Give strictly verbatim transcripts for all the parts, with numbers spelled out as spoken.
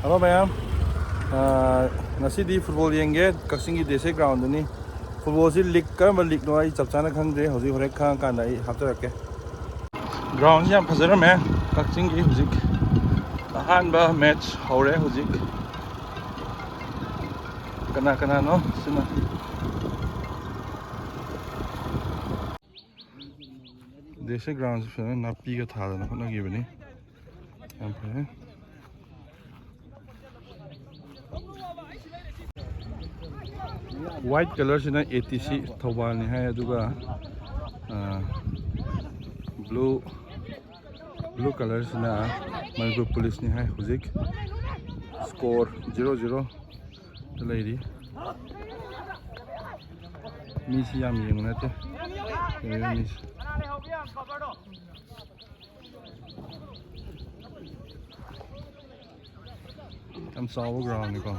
Hello ꯃꯌꯥꯝ, ꯑꯥ, ꯉꯁꯤꯗꯤ football ꯌꯦꯡꯒꯦ, ꯀꯛꯆꯤꯡꯒꯤ ꯗꯦꯁꯦ ꯒ꯭ꯔꯥꯎꯟꯗꯅꯤ꯫ ꯐꯨꯠꯕꯣꯜꯁꯤ ꯂꯤꯛ ꯀꯔꯝꯕ ꯂꯤꯛꯅꯣ ꯑꯩ ꯆꯞ ꯆꯥꯅ ꯈꯪꯗ꯭ꯔꯦ, ꯍꯧꯖꯤꯛ ꯍꯣꯔꯦꯟ ꯈꯪꯉꯀꯥꯟꯗ ꯑꯩ ꯍꯥꯞꯆꯔꯛꯀꯦ꯫ ꯒ꯭ꯔꯥꯎꯟꯁꯤ ꯌꯥꯝ ꯐꯖꯔꯝꯃꯦ꯫ ꯀꯛꯆꯤꯡꯒꯤ ꯍꯧꯖꯤꯛ ꯑꯍꯥꯟꯕ ꯃꯦꯠꯆ ꯍꯧꯔꯦ꯫ ꯍꯧꯖꯤꯛ ꯀꯅꯥ ꯀꯅꯥꯅꯣ ꯁꯤꯅ? ꯗꯦꯁꯦ ꯒ꯭ꯔꯥꯎꯟꯁꯤ ꯐꯖꯅ ꯅꯥꯄꯤꯒ ꯊꯥꯗꯅ ꯍꯣꯠꯅꯈꯤꯕꯅꯤ꯫ ꯌꯥꯝ ꯐꯖꯩ꯫ ꯋꯥꯏꯠ ꯀꯂꯔꯁꯤꯅ ꯑꯦ ꯇꯤ ꯁꯤ ꯊꯧꯕꯥꯜꯅꯤ ꯍꯥꯏ, ꯑꯗꯨꯒ ꯕ꯭ꯂꯨ, ꯕ꯭ꯂꯨ ꯀꯂꯔꯁꯤꯅ ꯃꯅꯤꯄꯨꯔ ꯄꯨꯂꯤꯁꯅꯤ ꯍꯥꯏ꯫ ꯍꯧꯖꯤꯛ ꯁ꯭ꯀꯣꯔ ꯖꯤꯔꯣ ꯖꯤꯔꯣ ꯂꯩꯔꯤ꯫ ꯃꯤꯁꯤ ꯌꯥꯝ ꯌꯦꯡꯕ ꯅꯠꯇꯦ꯫ ꯌꯦꯡꯉꯤꯕ ꯃꯤꯁꯤ꯫ ꯌꯥꯝ ꯆꯥꯎꯕ ꯒ꯭ꯔꯥꯎꯟꯅꯤꯀꯣ꯫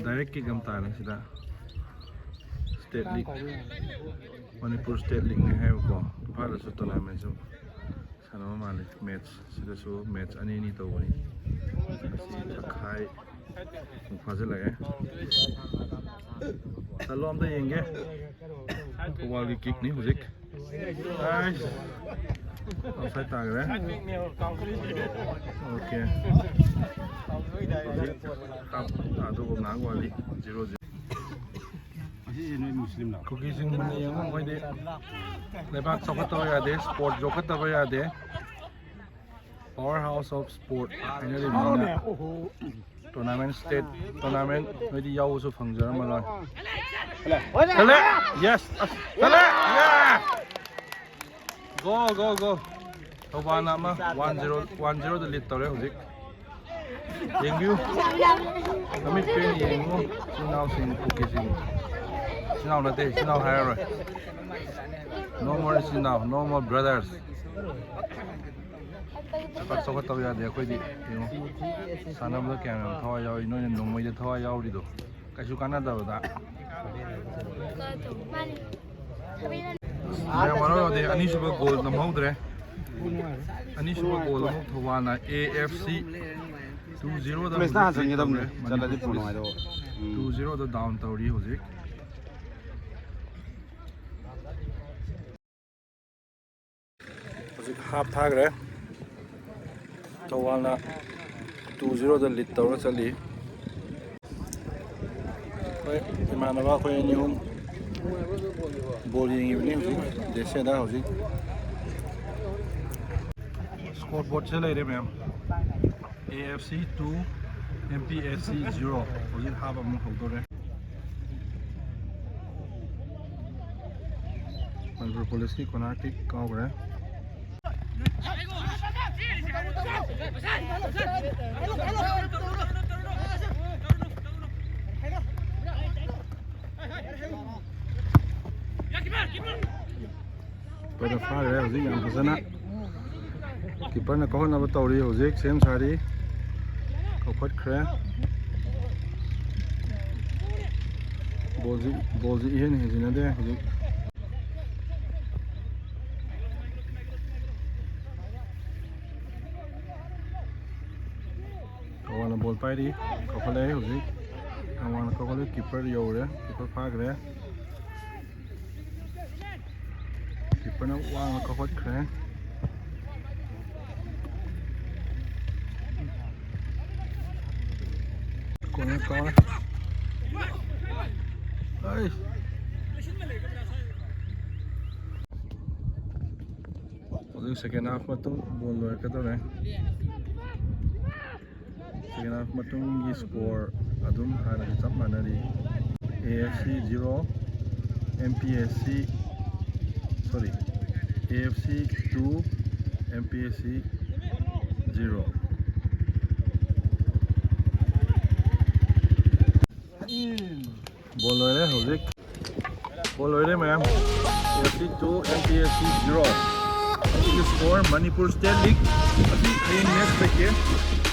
ꯗꯥꯏꯔꯦꯛ ꯀꯤꯛ ꯑꯃ ꯇꯥꯔꯦ ꯁꯤꯗ꯫ ꯁ꯭ꯇꯦꯠ ꯂꯤꯛ, ꯃꯅꯤꯄꯨꯔ ꯁ꯭ꯇꯦꯠ ꯂꯤꯛꯅꯦ ꯍꯥꯏꯕꯀꯣ꯫ ꯏꯝꯐꯥꯜꯗꯁꯨ ꯇꯣꯔꯅꯥꯃꯦꯟꯁꯨ ꯁꯥꯟꯅꯕ ꯃꯥꯜꯂꯤ꯫ ꯃꯦꯠꯁ ꯁꯤꯗꯁꯨ ꯃꯦꯠꯁ ꯑꯅꯤ ꯑꯅꯤ ꯇꯧꯕꯅꯤ꯫ ꯉꯁꯤ ꯇꯪꯈꯥꯏ ꯃꯨꯛ ꯐꯥꯖꯤꯜꯂꯛꯑꯦ꯫ ꯆꯠꯂꯣ ꯑꯝꯇ ꯌꯦꯡꯒꯦ꯫ ꯊꯧꯕꯥꯜꯒꯤ ꯀꯤꯛꯅꯤ ꯍꯧꯖꯤꯛ꯫ ꯑꯥꯏꯁ! ꯑꯣꯐꯁꯥꯏꯠ ꯇꯥꯈ꯭ꯔꯦ꯫ ꯑꯣꯀꯦ꯫ ꯍꯧꯖꯤꯛ ꯍꯥꯞ ꯇꯥꯗꯧꯕ ꯉꯥꯏꯍꯥꯛ ꯋꯥꯠꯂꯤ꯫ Zero zero. ꯉꯁꯤꯁꯦ ꯅꯣꯏ ꯃꯨꯁꯂꯤꯝꯂꯣ? ꯀꯨꯀꯤꯁꯤꯡ ꯃꯨꯟꯅ ꯌꯦꯡꯉꯨ, ꯃꯈꯣꯏꯗꯤ ꯂꯩꯕꯥꯛ ꯆꯥꯎꯈꯠꯇꯕ ꯌꯥꯗꯦ, ꯁ꯭ꯄꯣꯔꯠ ꯌꯣꯛꯈꯠꯇꯕ ꯌꯥꯗꯦ꯫ Power house of sport ꯍꯥꯏꯅꯔꯤꯕꯅꯤꯅ꯫ ꯑꯣꯍꯣ꯫ Tournament, state tournament ꯅꯣꯏꯗꯤ ꯌꯥꯎꯕꯁꯨ ꯐꯪꯖꯔꯝꯃꯔꯣꯏ꯫ ꯆꯠꯂꯦ! Yes! ꯑꯁ, ꯆꯠꯂꯦ! Yeah! Go, go, go! ꯊꯧꯕꯥꯜꯅ ꯑꯃ, one zero, one zero ꯗ lead ꯇꯧꯔꯦ ꯍꯧꯖꯤꯛ꯫ ꯌꯦꯡꯕꯤꯌꯨ꯫ ꯃꯃꯤꯠ ꯄꯦꯟꯅ ꯌꯦꯡꯉꯨ꯫ ꯏꯆꯤꯟ ꯏꯅꯥꯎꯁꯤꯡ, ꯀꯨꯀꯤꯁꯤꯡ꯫ ꯏꯆꯤꯟ ꯏꯅꯥꯎ ꯅꯠꯇꯦ, ꯏꯆꯤꯟ ꯏꯅꯥꯎ ꯍꯥꯏꯔꯔꯣꯏ꯫ No more ꯏꯆꯤꯟ ꯏꯅꯥꯎ, no more brothers꯫ ꯆꯥꯎꯈꯠ, ꯆꯥꯎꯈꯠꯇꯕ ꯌꯥꯗꯦ ꯑꯩꯈꯣꯏꯗꯤ꯫ ꯌꯦꯡꯉꯨ꯫ ꯁꯥꯟꯅꯕꯗ ꯀꯌꯥꯝ ꯌꯥꯝ ꯊꯋꯥꯏ ꯌꯥꯎꯔꯤ, ꯅꯣꯏꯅ ꯅꯣꯡꯃꯩꯗ ꯊꯋꯥꯏ ꯌꯥꯎꯔꯤꯗꯣ꯫ ꯀꯩꯁꯨ ꯀꯥꯟꯅꯗꯕꯗ꯫ ꯃꯌꯥꯝ ꯋꯥꯔꯧ ꯌꯥꯗꯦ, ꯑꯅꯤꯁꯨꯕ goal ꯅꯝꯍꯧꯗ꯭ꯔꯦ꯫ ꯑꯅꯤꯁꯨꯕ goal ꯑꯃꯨꯛ ꯊꯧꯕꯥꯜꯅ A F C two zero ꯗ ꯄꯨꯂꯤꯁꯅ ꯍꯧꯖꯤꯛ ꯍꯥꯟꯖꯟꯒꯗꯕꯅꯦ, lead ꯇꯧꯔꯦ꯫ ꯆꯠꯂꯗꯤ ꯃꯅꯤꯄꯨꯔ ꯄꯣꯅꯨ ꯍꯥꯏꯗꯣ꯫ ꯎꯝ꯫ Two zero ꯗ down ꯇꯧꯔꯤ ꯍꯧꯖꯤꯛ꯫ ꯍꯧꯖꯤꯛ half ꯊꯥꯈ꯭ꯔꯦ꯫ ꯊꯧꯕꯥꯜꯅ two zero ꯗ lead ꯇꯧꯔ ꯆꯠꯂꯤ꯫ ꯑꯩꯈꯣꯏ ꯏꯃꯥꯟꯅꯕ ꯑꯩꯈꯣꯏ ꯑꯅꯤ ꯑꯍꯨꯝ ball ꯌꯦꯡꯉꯤꯕꯅꯤ ꯍꯧꯖꯤꯛ, ꯗꯦꯁꯦꯗ ꯍꯧꯖꯤꯛ꯫ Scoreboard ꯁꯦ ꯂꯩꯔꯦ ꯃꯌꯥꯝ꯫ A F C two, M P S C zero꯫ ꯍꯧꯖꯤꯛ half ꯑꯃꯨꯛ ꯍꯧꯗꯣꯔꯦ꯫ ꯃꯅꯤꯄꯨꯔ ꯄꯨꯂꯤꯁꯀꯤ corner kick ꯀꯥꯎꯈ꯭ꯔꯦ꯫ ꯄꯣꯏꯟ ꯐꯥꯈ꯭ꯔꯦ ꯍꯧꯖꯤꯛ ꯌꯥꯝ ꯐꯖꯅ꯫ Keeper ꯅ ꯀꯥꯎꯍꯟꯅꯕ ꯇꯧꯔꯤ ꯍꯧꯖꯤꯛ, ꯁꯦꯝ ꯁꯥꯔꯤ꯫ ꯀꯥꯎꯈꯠꯈ꯭ꯔꯦ꯫ Ball ꯁꯤ, ball ꯁꯤ ꯏꯍꯦꯟ ꯍꯦꯟꯖꯤꯟꯅꯗꯦ ꯍꯧꯖꯤꯛ꯫ ꯊꯧꯕꯥꯜꯅ ball ꯄꯥꯏꯔꯤ꯫ ꯀꯥꯎꯈꯠꯂꯛꯑꯦ ꯍꯧꯖꯤꯛ꯫ ꯊꯧꯕꯥꯜꯅ ꯀꯥꯎꯈꯠꯂꯦ꯫ Keeper ꯌꯧꯔꯦ꯫ Keeper ꯐꯥꯈ꯭ꯔꯦ꯫ Keeper ꯅ ꯋꯥꯡꯅ ꯀꯥꯎꯈꯠꯈ꯭ꯔꯦ꯫ Corner ꯀꯥꯎꯔꯦ꯫ ꯑꯩ꯫ ꯍꯧꯖꯤꯛ second half ꯃꯇꯨꯡ ball ꯂꯣꯏꯔꯛꯀꯗꯧꯔꯦ꯫ ꯁꯦꯀꯦꯟ ꯍꯥꯐ ꯃꯇꯨꯡꯒꯤ ꯁ꯭ꯀꯣꯔ ꯑꯗꯨꯝ ꯍꯥꯟꯅꯒ ꯆꯞ ꯃꯥꯟꯅꯔꯤ꯫ A F C zero, M P S C, sorry, A F C two, M P S C zero. Ball ꯂꯣꯏꯔꯦ ꯍꯧꯖꯤꯛ꯫ ꯕꯣꯜ ꯂꯣꯏꯔꯦ ꯃꯌꯥꯝ꯫ A F C two, M P S C zero. ꯑꯁꯤꯒꯤ ꯁ꯭ꯀꯣꯔ ꯃꯅꯤꯄꯨꯔ ꯁ꯭ꯇꯦꯠ ꯂꯤꯒ ꯑꯁꯤ ꯍꯌꯦꯡ match ꯂꯩꯇꯦ꯫